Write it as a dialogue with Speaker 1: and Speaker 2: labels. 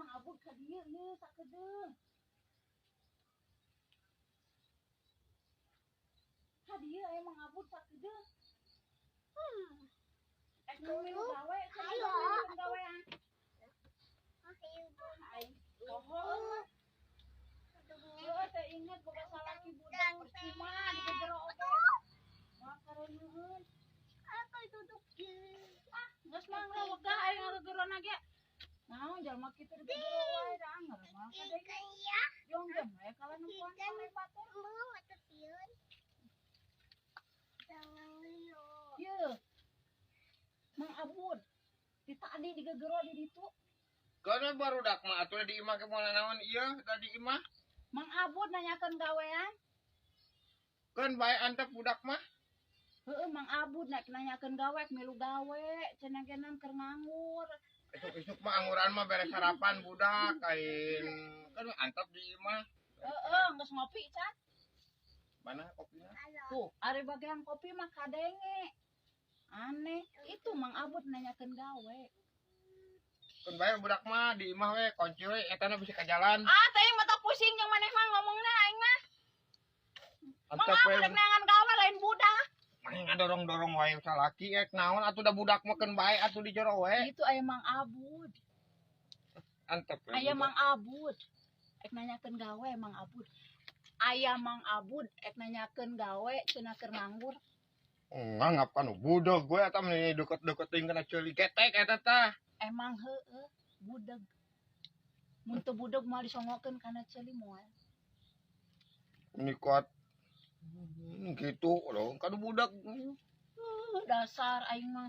Speaker 1: Mang Abud ka dieu ieu sakedeung. Ka dieu aya Mang Abud sakedeung. Ek milu gawe cenah,
Speaker 2: Ayo.
Speaker 1: Milu gawean. Aing poho mah. Heueuh, teh inget boga salaki budak, percuma digegero oge. Moal kareuneuheun.
Speaker 2: Aku duduk di
Speaker 1: Ah, geus mah wegah aing ngagegerona ge. Naon jalma kitu digegero wae, da anger mah kadenge.
Speaker 2: Ikan ya.
Speaker 1: Jong jong we kalah nempuan
Speaker 2: Ikan.
Speaker 1: ka batur.
Speaker 2: Mau atau pion? Jangan liyo.
Speaker 1: Ieu. Mang Abud. Di tadi digegero di ditu.
Speaker 3: Karena barudak mah atuh di imah ke mana naon ieu tadi imah.
Speaker 1: Mang Abud nanyakeun gawean.
Speaker 3: Kan bae antep budak mah.
Speaker 1: Heeh, Mang Abud nek nanyakeun gawe, milu gawe cenah genan keur nganggur.
Speaker 3: Isuk-isuk mah anguran mah beres sarapan budak kain kan antep di imah.
Speaker 1: Heeh, geus ngopi can?
Speaker 3: Mana kopinya?
Speaker 1: Tuh, ari bagian kopi mah kadenge. Aneh, itu Mang Abud nanyakeun gawe.
Speaker 3: Kan bae budak mah di imah we kunci we etana bisa ka jalan.
Speaker 1: Ah, teh mah pusing yang maneh mah ngomongna aing mah. Mang
Speaker 3: Antep we.
Speaker 1: Abud rek neangan gawe, lain budak.
Speaker 3: Mah ngadorong-dorong wae salaki ek naon atuh, da budak mah keun bae atuh di jero we.
Speaker 1: Itu aya Mang Abud.
Speaker 3: Antep we.
Speaker 1: Aya
Speaker 3: Budak.
Speaker 1: Mang Abud. Ek nanyakeun gawe Mang Abud. Aya Mang Abud ek nanyakeun gawe cenah keur nganggur.
Speaker 3: Nganggap kan budak gue eta mah deket-deket teuing kana ceuli ketek eta tah.
Speaker 1: Emang heueuh budeg. Mun teu budeg moal disongokeun kana ceuli, moal.
Speaker 3: Ini kuat gitu loh kan budak.
Speaker 1: Dasar aing mah.